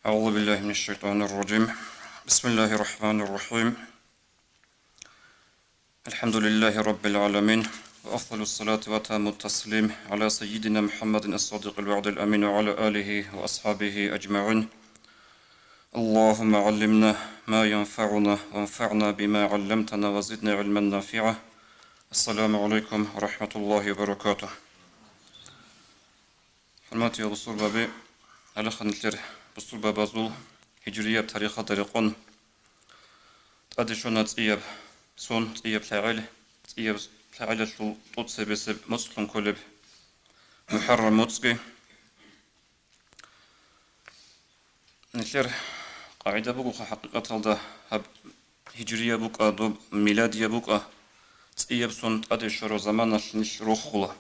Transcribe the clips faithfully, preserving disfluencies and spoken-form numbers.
أعوذ بالله من الشيطان الرجيم. بسم الله الرحمن الرحيم. الحمد لله رب العالمين، وأفضل الصلاة وأتم التسليم على سيدنا محمد الصادق الوعد الأمين وعلى آله وأصحابه أجمعين. اللهم علمنا ما ينفعنا وانفعنا بما علمتنا وزدنا علما نافعا. السلام عليكم ورحمة الله وبركاته. ХӀурматиял бусурбаби, гьалахъа нилъер бусурбабазул гьижрияб тарихалда рекъон тӀаде щвана цӀияб сон, цӀияб лъагӀел, цӀияб лъагӀелалъул тӀоцебесеб моцӀлъун кколеб МухӀаррам моцӀги. Нилъер къагӀида бугоха, хӀакъикъаталда гьаб гьижрия букӀа, доб миладия букӀа, цӀияб сон тӀаде щвараб заманалъ нилъ рохула.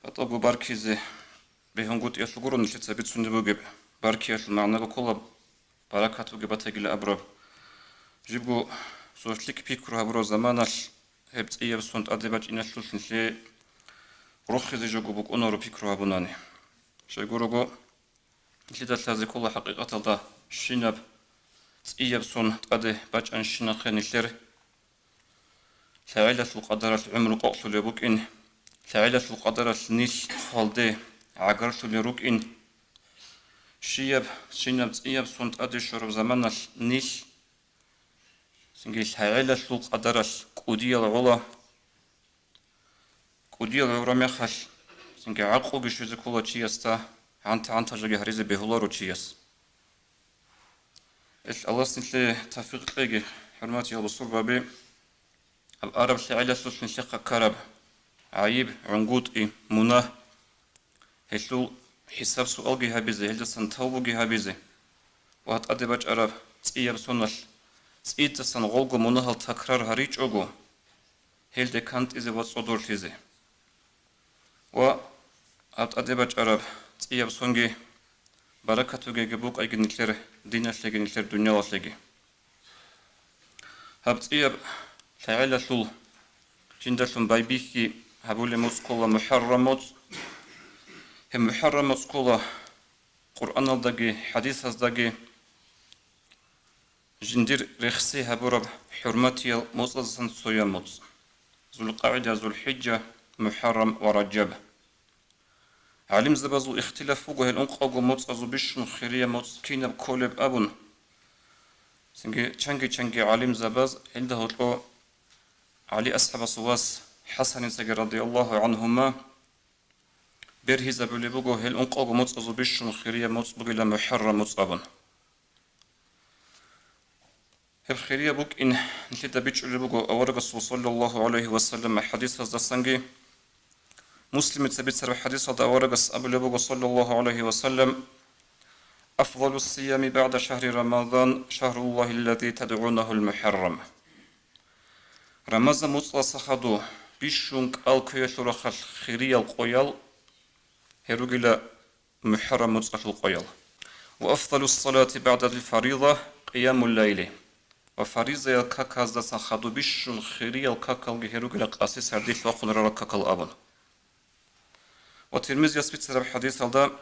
БатӀабго баркизе бегьунгутӀиялъул гуро нилъеца бицунеб бугеб, баркиялъул магӀнаго ккола баракат бугеб батагила абураб. Жибго сортлъи пикру гьабураб заманалъ гьеб цӀияб сон тӀаде бачӀиналъул нилъее рохизе жого букӀунаро пикру гьабунани. Щайгурого, нилъеда лъазе ккола хӀакъикъаталда щинаб цӀияб сон тӀаде бачӀанщинахъе нилъер лъагӀелалъул къадаралъ гӀумру къокълъулеб букӀин, лъагӀелалъул къадаралъ нилъ хвалде гӀагарлъулел рукӀин. Щияб, щинаб цӀияб сон тӀаде щвараб заманалъ нилъ цинги лъагӀелалъул къадаралъ кӀудиял гӀола. КӀудиял гӀура мехалъ, цинги гӀакълуги щвезе ккола чиясда, гьанта-гьанта жоги гьаризе бегьуларо чияс. Ил Аллагьас нилъее тавфикъ кьеги, хӀурматиял бусурбаби, гьаб араб лъагӀелалъулъ нилъехъа ккараб гӀайиб, гӀунгутӀи, мунагь, гьелъул хӀисаб-суалги гьабизе, гьелдасан тавбуги гьабизе ва тӀаде бачӀараб цӀияб соналъ цӀидасан гъолго мунагьал такрар гьаричӀого, гьелде кантӀизе ва цӀодорлъизе. Ва гьаб тӀаде бачӀараб цӀияб сонги баракат бугеги букӀайги нилъер диналъеги нилъер дуниялалъеги. Гьаб цӀияб лъагӀелалъул жиндалъун байбихьи гьабулеб моцӀ ккола МухӀаррам моцӀ. Гьеб МухӀаррам моцӀ ккола Къуръаналдаги хӀадисаздаги жиндир рехси гьабураб хӀурматиял моцӀаздасан цояб моцӀ: ЗулкъагӀида, ЗулхӀиджа, МухӀаррам ва Ражаб. ГӀалимзабазул ихтилаф буго гьел ункъавго моцӀазул бищун хирияб моцӀ кинаб кколеб абун. Цинги чанги-чанги гӀалимзабаз, гьелда гьоркьо ГӀали асхӀабасул вас ХӀасаницаги радияллагьу гӀанхума, бергьизабулеб буго гьел ункъавго моцӀазул бищун хирияб моцӀ бугила МухӀаррам моцӀ абун. Гьеб хирияб букӀин нилъеда бичӀчӀулеб буго аварагасул саллаллагьу гӀалайгьи ва саллам хӀадисаздасанги. Муслимица бицараб хӀадисалда аварагас абулеб буго саллаллагьу гӀалайгьи ва саллам: «Афдалу ссиями багӀда шагьри Рамадан шагьруллагьи ллази тадгӀунагьул МухӀаррам». Рамазан моцӀалъа хадуб бищун кӀал кквеялъул рахъалъ хириял къоял гьел ругила МухӀаррам моцӀалъул къоял. «Ва афдалу ссалати багӀдал фарида къиямул лайли». Ва фаризаял каказдасан хадуб бищун хириял какалги гьел ругила къаси сардилъ вахъун рарал какал абун. Ва Тирмизияс бицараб хӀадисалда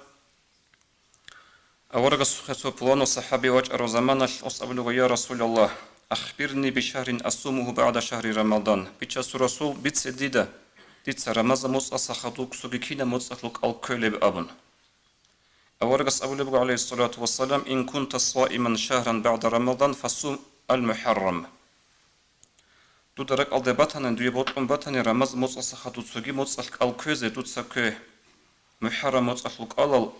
аварагасухъе цо пуланав сахӀаби вачӀарав заманалъ гьес абулеб: «Я Расулаллагь, ахбирни бишагьрин асумугьу багӀда шагьри Рамадан». Бичасул Расул, бице дида, дица Рамазан моцӀалъа хадуб цоги кинаб моцӀалъул кӀал кквелеб абун. Аварагас абулеб буго, гӀалайгьиссалату вассалам: «Ин кунта саиман шагьран багӀда Рамадан, фасум ал-МухӀаррам». Дуда ракӀалде батани, дуе бокьун батани, Рамазан моцӀалъа хадуб цоги моцӀалъ кӀал кквезе дуца ккве МухӀаррам моцӀалъул кӀалал,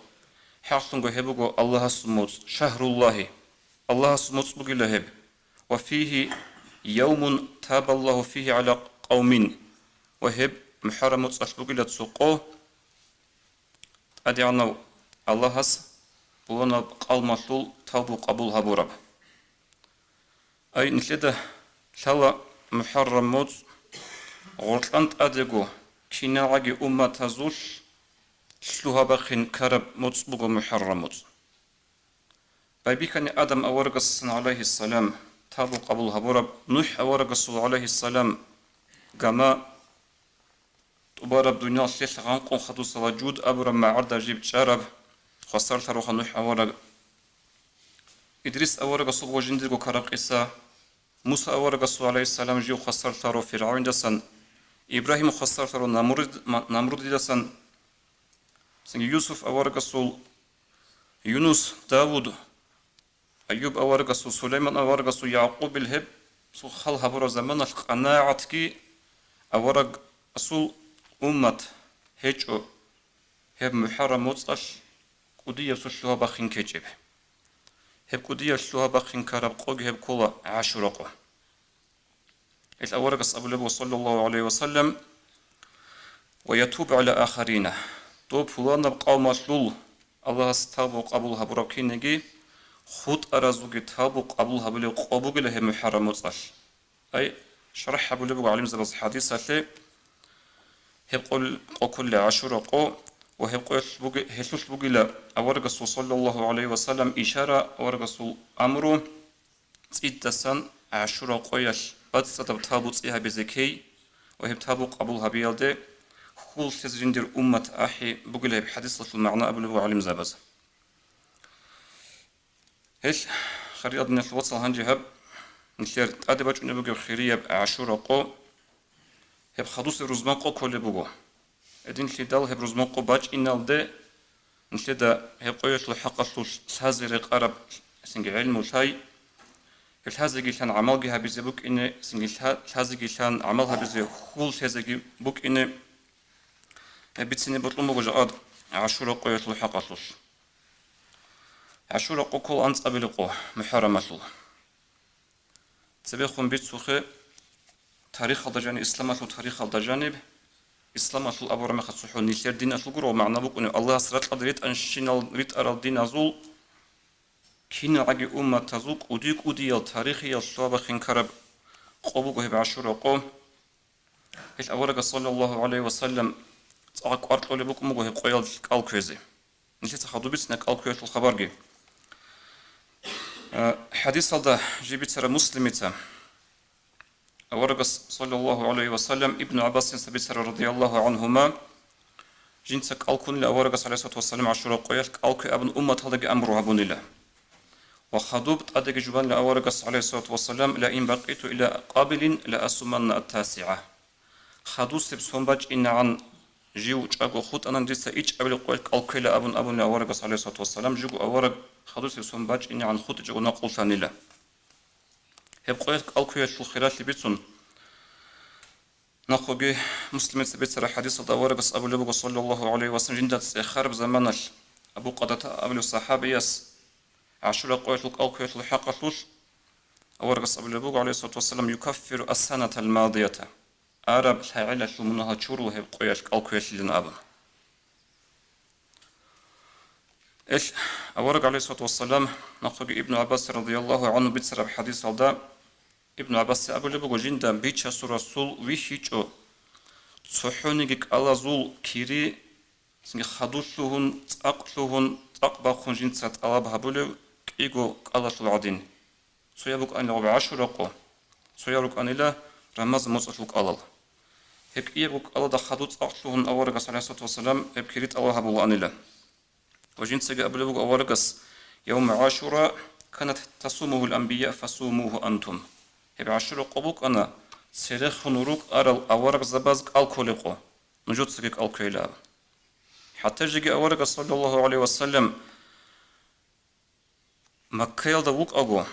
хӀакълъунго гьеб буго Аллагьасул моцӀ, шагьруллагьи, Аллагьасул моцӀ бугила гьеб, ва фигьи явмун табаллагьу фигьи гӀала къавмин, ва гьеб МухӀаррам моцӀалъ бугила цо къо, ТӀадегӀанав Аллагьас пуланаб къавмалъул тавбу къабул гьабураб. Ай, нилъеда лъала МухӀаррам моцӀ гъоркьан тӀадего киналгӀаги умматазулъ лъугьа-бахъин ккараб моцӀ буго МухӀаррам моцӀ. Байбихьани Адам аварагасдасан, гӀалайгьиссалам, тавбу къабул гьабураб, НухӀ аварагасул, гӀалайгьиссалам, гама тӀубараб, дуниялалъе гъанкъун хадусала Жуд абураб магӀарда жиб чӀараб, хвасарлъаравха НухӀ авараг, Идрис аварагасул ва жиндирго ккараб къиса, Муса аварагасул, гӀалайгьиссалам, жив хвасарлъарав ФиргӀавндасан, Ибрагьим хвасарлъарав Намруд-, ма-, Намрудидасан, цинги Юсуп аварагасул, Юнус, Давуд, Аюб аварагасул, Сулайман аварагасул, Якъубил гьеб цо хал гьабураб заманалъ къанагӀатги аварагасул уммат гьечӀо гьеб МухӀаррам моцӀалъ кӀудияб цо лъугьа-бахъин ккечӀеб. Гьеб кӀудияб лъугьа-бахъин ккараб къоги гьеб ккола ГӀашура къо. Гьел аварагас абулеб буго, саллаллагьу гӀалайгьи ва саллам: «Ва ятубу гӀала ахарина». Доб пуланаб къавмалъул Аллагьас тавбу къабул гьабураб кинеги, хутӀаразулги тавбу къабул гьабулеб къо бугила гьеб МухӀаррам моцӀалъ. Ай, шархӀ гьабулеб буго гӀалимзабаз хӀадисалъе, гьеб къо-, къо кколила ГӀашура къо, ва гьеб къоялъ буги-, гьелъулъ бугила аварагасул, саллаллагьу гӀалайгьи ва саллам, ишара, аварагасул амру, цӀидасан ГӀашура къоялъ бацӀцӀадаб тавбу цӀи гьабизе ккей ва гьеб тавбу къабул гьабиялде хьул лъезе жиндир уммат ахӀи бугила гьеб хӀадисалъул магӀна абулеб буго гӀалимзабаз. Гьел, хириял диналъул вацал, гьанже гьаб нилъер тӀаде бачӀунеб бугеб хирияб ГӀашура къо, гьеб хадусеб рузман къо кколеб буго. Гьединлъидал гьеб рузман къо бачӀиналде нилъеда гьеб къоялъул хӀакъалъулъ лъазе рекъараб цинги гӀелму лъай, гьеб лъазеги лъан гӀамалги гьабизе букӀине, цинги лъа-, лъазеги лъан гӀамал гьабизе хьул лъезеги букӀине, гьеб бицине бокьун буго жакъа ГӀашура къоялъул хӀакъалъулъ. ГӀашура къо ккола анцӀабилеб къо МухӀаррамалъул. Цебехун бицухъе, тарихалда жаниб, исламалъул тарихалда жаниб, исламалъул абураб мехалъ цохӀо нилъер диналъул гуро магӀна букӀунеб, Аллагьас ракьалда ритӀанщинал-, ритӀарал диназул, киналги умматазул кӀуди-кӀудиял тарихиял лъугьа-бахъин ккараб къо буго гьеб ГӀашура къо. Гьел аварагас, саллаллагьу гӀалайгьи ва саллам, цӀакъ кӀвар кьолеб букӀун буго гьеб къоялъ кӀал кквезе. Нилъеца хадуб бицина кӀал кквеялъул хабарги. Э, хӀадисалда жиб бицараб Муслимица, аварагас, саллаллагьу гӀалайгьи ва саллам, Ибну ГӀаббасица бицараб, радияллагьу гӀангьума, жинца кӀал ккунила аварагас, гӀалайгьиссалату вассалам, ГӀашура къоялъ кӀал ккве абун умматалдаги амру гьабунила. Ва хадуб тӀадеги жубанила аварагас, гӀалайгьиссалату вассалам: «Ла ин бакъиту иля къабилин ла асуманна ат-тасигӀа». Хадусеб сон бачӀинегӀан жив чӀаго хутӀанани, дица ичӀабилеб къоялъ кӀал кквела абун абунила аварагас, гӀалайгьиссалату вассалам, жиго авараг хадусеб сон бачӀинегӀан хутӀичӀого накъулъанила. Гьеб къоялъ кӀал кквеялъул хиралъи бицун, нахъеги Муслимица бицараб хӀадисалда аварагас абулеб буго, саллаллагьу гӀалайгьи ва саллам, жинда цӀехараб заманалъ Абу Къатадата абулев сахӀабияс ГӀашура къоялъул кӀал кквеялъул хӀакъалъулъ, аварагас абулеб буго, гӀалайгьиссалату вассалам: «Юкаффиру ас-санатал мадията», араб лъагӀелалъул мунагьал чурла гьеб къоялъ кӀал кквеялъилан абун. Эл, авараг, гӀалайгьиссалату вассалам, нахъеги Ибну ГӀаббас, радияллагьу гӀангьу, бицараб хӀадисалда, Ибну ГӀаббасе абулеб буго, жинда Бичасул Расул вихьичӀо, цохӀониги кӀалазул кири, цинги хадур лъугьун, цӀакъ лъугьун, цӀакъ бахъун жинца тӀалаб гьабулев кӀиго кӀалалъул гӀадин. Цояб букӀанила гъоб ГӀашура къо, цояб рукӀанила Рамазан моцӀалъул кӀалал. Гьеб кӀиябго кӀалалда хадур цӀакъ лъугьун аварагас, гӀалайгьиссалату вассалам, гьеб кири тӀалаб гьабулаанила. Ва жинцаги абулеб буго аварагас: «Явму ГӀашура канат тасумугьул анбия фасумугьу антум». Гьеб ГӀашура къо букӀана, церехун рукӀарал аварагзабаз кӀал кколеб къо, нужецаги кӀал кквейилан. ХӀатта жеги аварагас, саллаллагьу гӀалайгьи ва саллам, Маккаялда вукӀаго,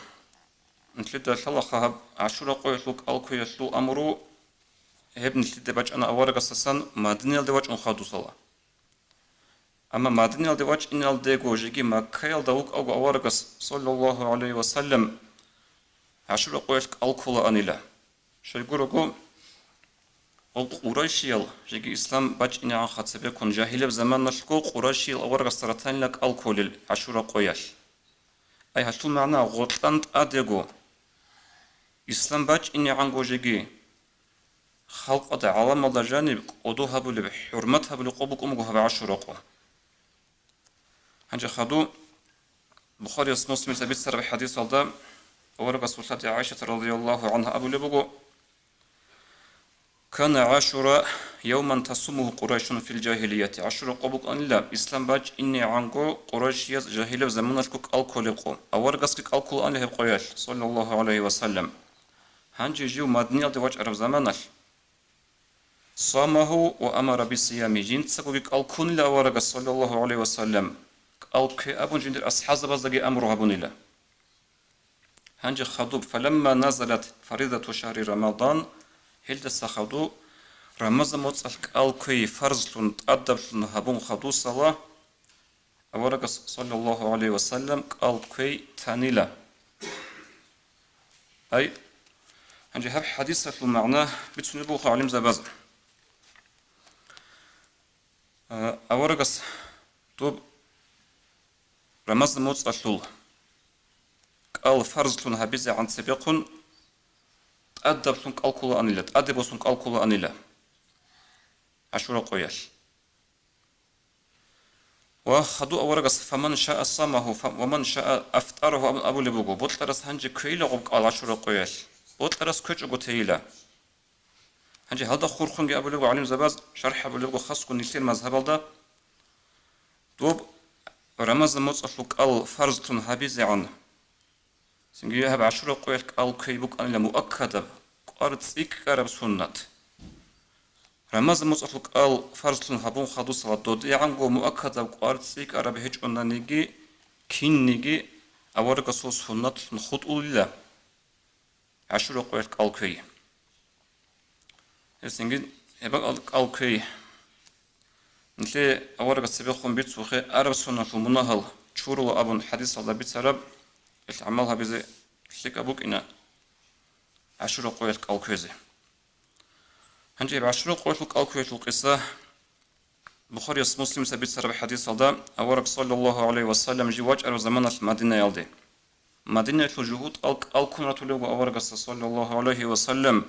нилъеда лъалаха гьаб ГӀашура къоялъул кӀал кквеялъул амру, гьеб нилъеда бачӀана аварагасдасан Мадинаялде вачӀун хадусала. Амма Мадинаялде вачӀиналдего жеги Маккаялда вукӀаго аварагас, саллаллагьу гӀалайгьи ва саллам, ГӀашура къоялъ кӀал кколаанила. Щайгурого, гъол къурайшиял жеги ислам бачӀинегӀанха цебеккун жагьилаб заманалъго къурайшиял аварагасда ратанила кӀал кколел ГӀашура къоялъ. Ай, гьалъул магӀна, гъоркьан тӀадего ислам бачӀинегӀанго жеги халкъалда, гӀаламалда жаниб кӀодо гьабулеб, хӀурмат гьабулеб къо букӀун буго гьаб ГӀашура къо. Гьанже хадуб Бухарияс, Муслимица бицараб хӀадисалда аварагасул лъади ГӀайшат радияллагьу гӀангьа абулеб буго: Кана ГӀашура явман тасумугьу Къурайшун фил жагьилияти. ГӀашура къо букӀанила ислам бачӀинегӀанго къурайшияз жагьилаб заманалъго кӀал кколеб къо. Аварагасги кӀал кколаанила гьеб къоялъ, саллаллагьу гӀалайгьи ва саллам. Гьанже жив Мадинаялде вачӀараб заманалъ, самагьу ва амара бисиями, жинцагоги кӀал ккунила аварагас, саллаллагьу гӀалайгьи ва саллам, кӀал ккве абун жиндир асхӀабзабаздаги амру гьабунила. Гьанже хадуб, фаламма назалат фаридату шагьри Рамадан, гьелдаса хадуб Рамазан моцӀалъ кӀал кквей фарзлъун, тӀадаблъун гьабун хадусала, аварагас, саллаллагьу гӀалайгьи ва саллам, кӀал кквей танила. Ай, гьанже гьаб хӀадисалъул магӀна бицунеб буго гӀалимзабаз. А, аварагас доб Рамазан моцӀалъул кӀал фарзлъун гьабизегӀан цебехъун тӀадаблъун кӀал кколаанила, тӀаде босун кӀал кколаанила ГӀашура къоялъ. Ва хадуб аварагас, «Фаман шаа самагьу, фа-, ва ман шаа афтарагьу», абун абулеб буго, бокьарас гьанже кквейила гъоб кӀал ГӀашура къоялъ, бокьарас кквечӀого тейила. Гьанже гьалда хурхунги абулеб буго гӀалимзабаз, шархӀ гьабулеб буго хасго нилъер мазгьабалда, доб Рамазан моцӀалъул кӀал фарзлъун гьабизегӀан, цинги гьаб ГӀашура къоялъ кӀал кквей букӀанила муаккадаб, кӀвар цӀикӀкӀараб суннат. Рамазан моцӀалъул кӀал фарзлъун гьабун хадусала додегӀанго муаккадаб кӀвар цӀикӀкӀараб гьечӀонаниги, кинниги аварагасул суннатлъун хутӀулила ГӀашура къоялъ кӀал кквей. Гьесинги гьеб кӀал кквей. Нилъее аварагас цебехун бицухъе араб соналъул мунагьал чурула абун хӀадисалда бицараб, гьелъ гӀамал гьабизе лъикӀаб букӀина ГӀашура къоялъ кӀал кквезе. Гьанже гьеб ГӀашура къоялъул кӀал кквеялъул къиса Бухарияс, Муслимица бицараб хӀадисалда, авараг, саллаллагьу гӀалайгьи ва саллам, жив вачӀараб заманалъ Мадинаялде. Мадинаялъул жугьутӀал кӀал ккун ратулеб буго аварагасда, саллаллагьу гӀалайгьи ва саллам.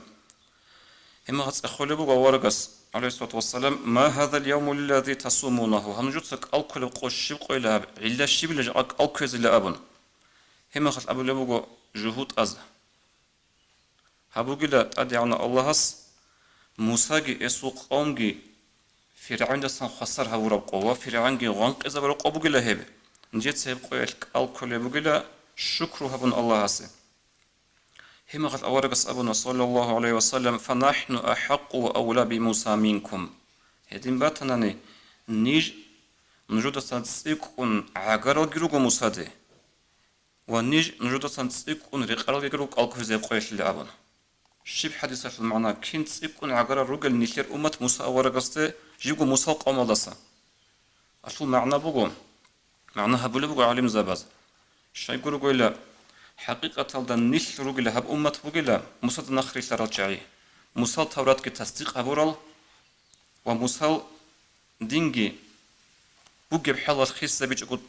Гьебмехалъ цӀехолеб буго аварагас, гӀалайгьиссалату вассалам, «Ма гьазал явму ллази тасумунагьу», гьанив нужеца кӀал кколеб къо щиб къойила гьаб, гӀилла щибила жакъа кӀал кквезила абун. Гьебмехалъ абулеб буго жугьутӀаз. Гьаб бугила ТӀадегӀанав Аллагьас Мусаги гьесул къавмги ФиргӀавндасан хвасар гьавураб къо ва ФиргӀавнги гъванкъизабураб къо бугила гьеб. Нижеца гьеб къоялъ кӀал кколеб бугила шукру гьабун Аллагьасе. Гьебмехалъ аварагас абуна, саллаллагьу гӀалайгьи ва саллам, «ФанахӀну ахӀакъу ва авла би Муса минкум». Гьедин батанани, ниж нужедасан цӀикӀкӀун гӀагаралги руго Мусаде. Ва ниж нужедасан цӀикӀкӀун рекъаралги руго кӀал кквезе гьеб къоялъила абун. Щиб хӀадисалъул магӀна, кин цӀикӀкӀун гӀагарал ругел нилъер уммат Муса аварагасде живго Мусал къавмалдаса? Алъул магӀна буго, магӀна гьабулеб буго гӀалимзабаз. Щайгурелъул, хӀакъикъаталда нилъ ругила гьаб уммат бугила Мусада нахърилълъарал чагӀи, Мусал Тавратги тасдикъ гьабурал, ва Мусал динги бугеб хӀалалъ хисизабичӀого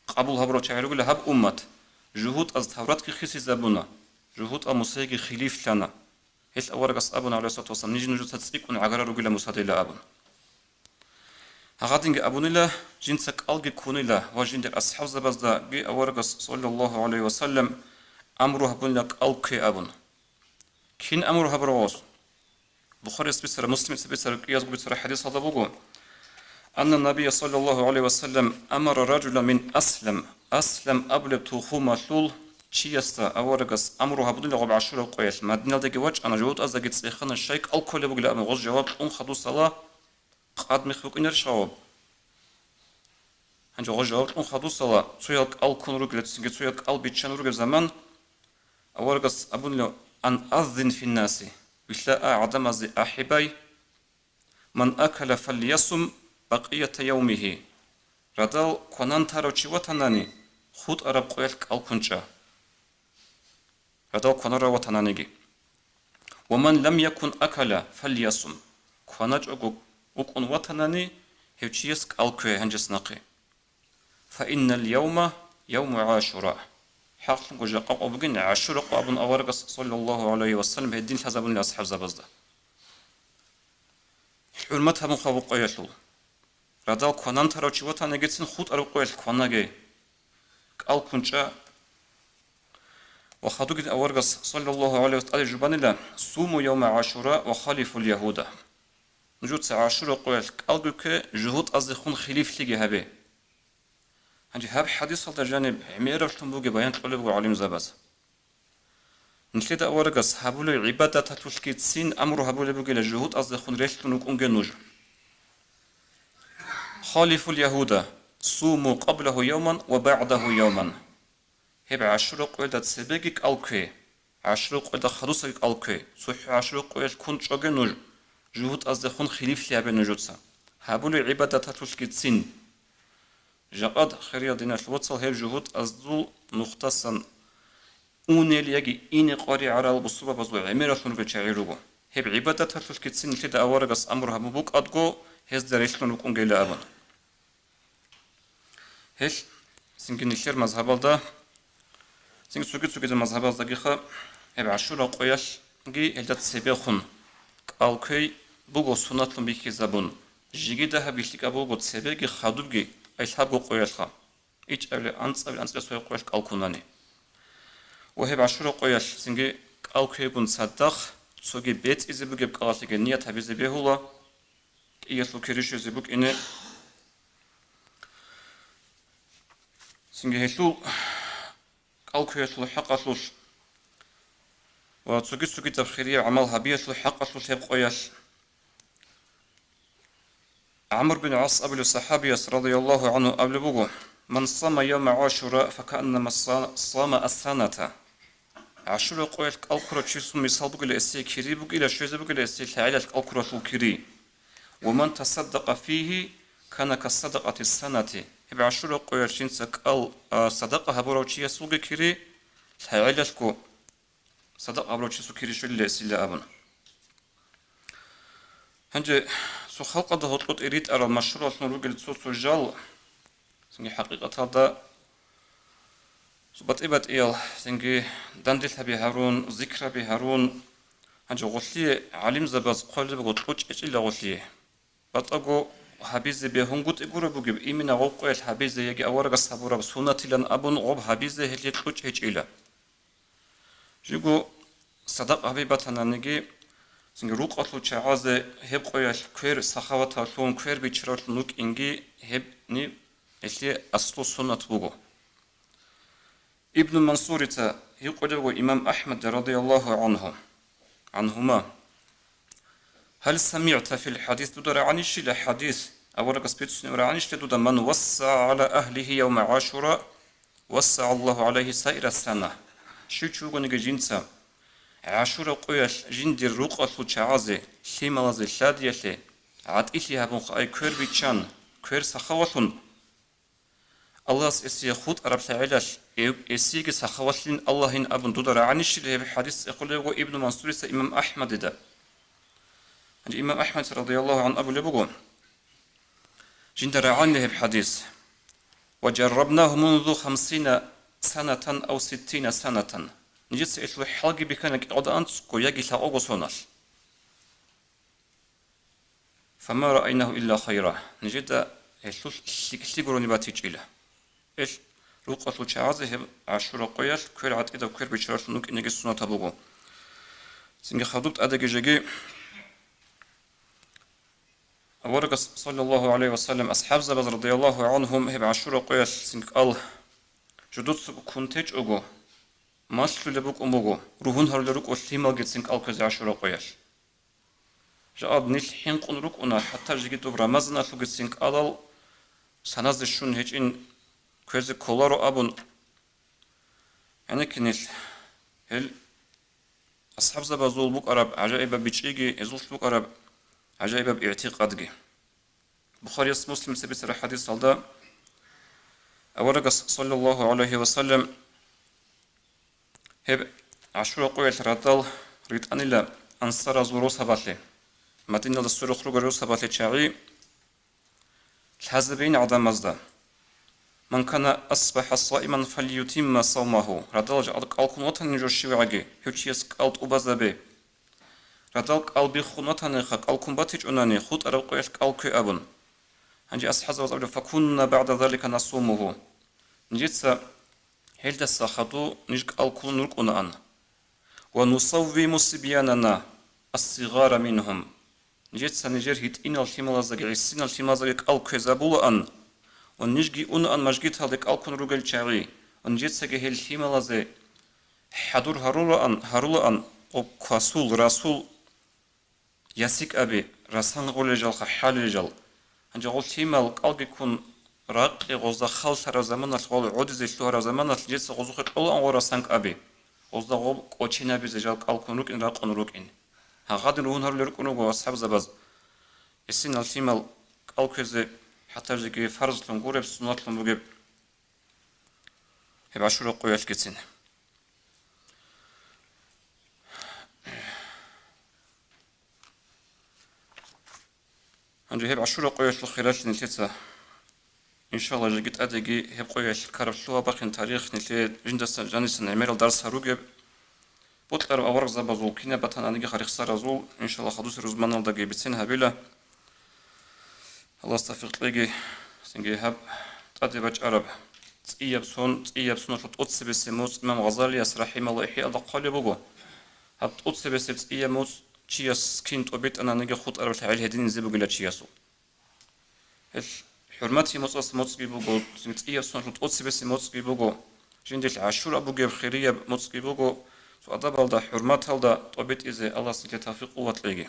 къабул гьабурал чагӀи ругила гьаб уммат. ЖугьутӀаз Тавратги хисизабуна, жугьутӀал Мусайги хилифлъана. Гьелъ аварагас абуна, гӀалайгьиссалату вассалам, ниж нужеца цӀикӀкӀун гӀагарал ругила Мусадила абун. Гьагъадинги абунила, жинца кӀалги ккунила ва жиндир асхӀабзабаздаги аварагас, саллаллагьу гӀалайгьи ва саллам, амру гьабунила кӀал ккве абун. Кин амру гьабурав гъос? Бухарияс бицараб, Муслимица бицараб, кӀиязго бицараб хӀадисалда буго, анна Набия, саллаллагьу гӀалайгьи ва саллам, амара ражулан мин Аслам, Аслам абулеб тухумалъул чиясда аварагас амру гьабунила гъоб гӀашураб къоялъ, Мадиналдаги вачӀана, жугьутӀаздаги цӀехана, щай кӀал кколеб бугилан абун гъоз жаваб кьун хадусала, къад мех букӀинарищ гьаб? Гьанже гъоз жаваб кьун хадусала, цоял кӀал ккун ругел, цинги цоял кӀал биччан ругеб заман, аварагас абунила, ан аззин финнаси, вилълъа а гӀадамазе ахӀи бай, ман акала фальясум бакъията явмигьи, радал кванан тарав чи ватанани, хутӀараб къоялъ кӀал ккун чӀа. Радал кванарав ватананиги. Ва ман лам якун акала фальясум. КваначӀого вукӀун ватанани, гьев чияс кӀал ккве гьанжеснахъе. Фа иннал явма явму ГӀашура. ХӀакълъунго жакъа къо бугин ГӀашура къо абун аварагас, саллаллагьу гӀалайгьи ва саллам, гьедин лъазабунила асхӀабзабазда. ХӀурмат гьабун хъвабукъаялъул. Радал кванан тарав чи ватанигицин хутӀараб къоялъ кванаге. КӀал ккун чӀа. Ва хадубги аварагас, саллаллагьу гӀалайгьи ва саллам, тӀаде жубанила: «Суму явма ГӀашура ва халифул ягьуда». Нужеца ГӀашура къоялъ кӀалги ккве, жугьутӀаздехун хилифлъиги гьабе. Гьанже гьаб хӀадисалда жаниб гӀемераллъун бугеб баян кьолеб буго гӀалимзабаз. Нилъеда аварагас гьабулеб гӀибадаталъулъгицин амру гьабулеб бугила, жугьутӀаздехун релълъун рукӀунге нуж. «Халифул ягьуда, суму къаблагьу явман ва багӀдагьу явман». Гьеб ГӀашура къоялда цебеги кӀал ккве, ГӀашура къоялда хадусаги кӀал ккве, цохӀо ГӀашура къоялъ ккун чӀоге нуж, жугьутӀаздехун хилифлъи гьабе нужеца. Гьабулеб гӀибадаталъулъгицин. Жакъад, хириял диналъул вацал, гьеб жугьутӀаздул нухдасан унел яги ине къваригӀарал бусурбабазул гӀемераллъун ругел чагӀи руго. Гьеб гӀибадаталъулъгицин нилъеда аварагас амру гьабун букӀадго, гьезда релълъун рукӀунгейилан абун. Гьелъ цинги нилъер мазгьабалда, цинги цоги-цогидал мазгьабаздагиха гьеб ГӀашура къоялъги гьелда цебехун кӀал кквей буго суннатлъун бихьизабун, жеги дагьаб лъикӀаб буго цебеги хадубги, ай лъабго къоялъха, ичӀабилеб, анцӀабилеб, анцӀила цояб къоялъ кӀал ккунани. Ва гьеб ГӀашура къоялъ цинги кӀал кквейгун цадахъ цоги бецӀизе бугеб кӀалалъеги ният гьабизе бегьула, кӀиялъул кири щвезе букӀине. Цинги гьелъул кӀал кквеялъул хӀакъалъулъ ва цоги-цогидаб хирияб гӀамал гьабиялъул хӀакъалъулъ гьеб къоялъ. ГӀамр бин ГӀас абулев сахӀабияс, радияллагьу гӀангьу, абулеб буго: «Ман сама явма ГӀашура, факааннама са-, сама ас-саната». ГӀашура къоялъ кӀал ккурав чиясул мисал бугила, эсие кири бугила, щвезе бугила эсие лъагӀелалъ кӀал ккуралъул кири. «Ва ман тасаддакъа фигьи, кана касадакъати санати». Гьеб ГӀашура къоялъ жинца кӀал, а, садакъа гьабурав чиясулги кири, лъагӀелалъго садакъа гьабурав чиясул кири щвелила эсила абун. Гьанже цо халкъалда гьоркьоб тӀеритӀарал машгьураллъун ругел цо-цо жал, цинги хӀакъикъаталда цо батӀи-батӀиял, цинги данделъаби гьарун, зикраби гьарун, гьанже гъолъие гӀалимзабаз хъвалеб буго кьучӀ гьечӀила гъолъие. БатӀаго гьабизе бегьунгутӀи гуреб бугеб, имина гъоб къоялъ гьабизе яги аварагас гьабураб суннатилан абун гъоб гьабизе гьелъие кьучӀ гьечӀила. Жиго садакъа гьаби батананиги, цинги рукъалъул чагӀазе гьеб къоялъ квер сахаваталлъун, квер биччаравлъун вукӀинги, гьебни гьелъие аслу суннат буго. Ибну Мансурица гьикъулеб буго имам АхӀмад радияллагьу гӀангьу, гӀангьума: «Гьал самигӀта фил хӀадис», дуда рагӀанищила хӀадис, аварагас бицунеб рагӀанищила дуда: «Ман вассагӀа гӀала агьлигьи явма ГӀашура, вассагӀа Аллагьу гӀалайгьи саира сана». Щив чи вугониги жинца ГӀашура къоялъ жиндир рукъалъул чагӀазе, лъималазе, лъадиялъе гӀатӀилъи гьабунха, ай квер биччан, квер сахавалъун, Аллагьас эсие хутӀараб лъагӀелалъ, эв-, эсиеги сахавалъилин Аллагьин абун дуда рагӀанищила гьеб хӀадис цӀехолеб буго Ибну Мансурица имам АхӀмадида. Гьанже имам АхӀмад радияллагьу гӀангьу абулеб буго, жинда рагӀанила гьеб хӀадис: «Ва жаррабнагьу мунзу хамсина санатан ав ситтина санатан». Нижеца гьелъул хӀалги бихьана кӀикъоялда анцӀго яги лъабкъого соналъ. «Фама раайнагьу илла хайра». Нижеда гьелъулъ лъикӀлъи гурони батичӀила. Ил рукъалъул чагӀазе гьеб ГӀашура къоялъ квер гӀатӀидаб квер биччаравлъун вукӀинеги суннатаб буго. Цинги хадуб тӀадеги жеги аварагас, саллаллагьу гӀалайгьи ва саллам, асхӀабзабаз, радияллагьу гӀангьум, гьеб ГӀашура къоялъ цинги кӀал жидеца ккун течӀого, малъулеб букӀун буго, ругьун гьарулел рукӀо лъималгицин кӀал кквезе ГӀашура къоялъ. Жакъад нилъ хӀинкъун рукӀуна, хӀатта жеги доб Рамазаналъулгицин кӀалал саназе щун гьечӀин кквезе кколаро абун. ГӀенекке нилъ, гьел асхӀабзабазул букӀараб гӀажаибаб бичӀчӀиги, гьезулъ букӀараб гӀажаибаб игӀтикъадги. Бухарияс, Муслимица бицараб хӀадисалда аварагас, саллаллагьу гӀалайгьи ва саллам, гьеб ГӀашура къоялъ радал ритӀанила ансаразул росабалъе, Мадиналда сверухъ ругел росабалъе чагӀи лъазабейин гӀадамазда: «Ман кана асбахӀа саиман фалютимма савмагьу». Радал жакъа кӀал ккун ватани жо щивгӀаги, гьев чияс кӀал тӀубазабе. Радал кӀал биххун ватаниха, кӀал ккун батичӀонани, хутӀараб къоялъ кӀал ккве абун. Гьанже асхӀабзабаз абула: «Факунна багӀда залика насумугьу». Нижеца Гьелдаса хадув ниж кӀал ккун рукӀунаан. «Ва нусаввиму сибьянана ас-сигъара мингьум». Нижеца нижер гьитӀинал лъималаздаги гӀисинал лъималаздаги кӀал кквезабулаан, ва нижги унаан мажгиталде кӀал ккун ругел чагӀи, ва нижецаги гьел лъималазе хӀадур гьарулаан, гьарулаан, къо-, квасул, расул, ясикӀаби, расан гъулел жалха, хӀалел жал. Гьанже гъол лъимал кӀалги ккун ракъи гъозда халлъараб заманалъ, гъол гӀодизе лъугьараб заманалъ, нижеца гъозухъе кьолаан гъо расан кӀаби. Гъозда гъоб кӀоченабизе жал кӀал ккун рукӀин, ракъун рукӀин. Гьагъадин ругьун гьарулел рукӀун руго асхӀабзабаз. Гьесинал лъимал кӀал кквезе хӀатта жеги фарзлъун гуреб, суннатлъун бугеб гьеб ГӀашура къоялъгицин. Гьанже гьеб ГӀашура къоялъул хиралъи нилъеца, иншалла, жеги тӀадеги гьеб къоялъ ккараб лъугьа-бахъин тарих, нилъее жиндасан жанисан гӀемерал дарс гьаругеб, бокьараб аварагзабазул, кинаб батаниги рехсаразул, иншалла, хадусеб рузманалдаги бицен гьабила. Аллагьас тавфикъ кьеги. Цинги гьаб тӀаде бачӀараб цӀияб сон, цӀияб соналъул тӀоцебесеб моцӀ имам Гъазалияс рахӀималла ИхӀяалда хъвалеб буго. Гьаб тӀоцебесеб цӀияб моцӀ чияс кин тӀобитӀананиги хутӀараб лъагӀел гьединизе бугила чиясул. Гьел хӀурматияб моцӀалъ моцӀги буго, цинги цӀияб соналъул тӀоцебесеб моцӀги буго, жиндилъ ГӀашура бугеб хирияб моцӀги буго, цо адабалда, хӀурматалда тӀобитӀизе Аллагьас нилъее тавфикъ къуват кьеги.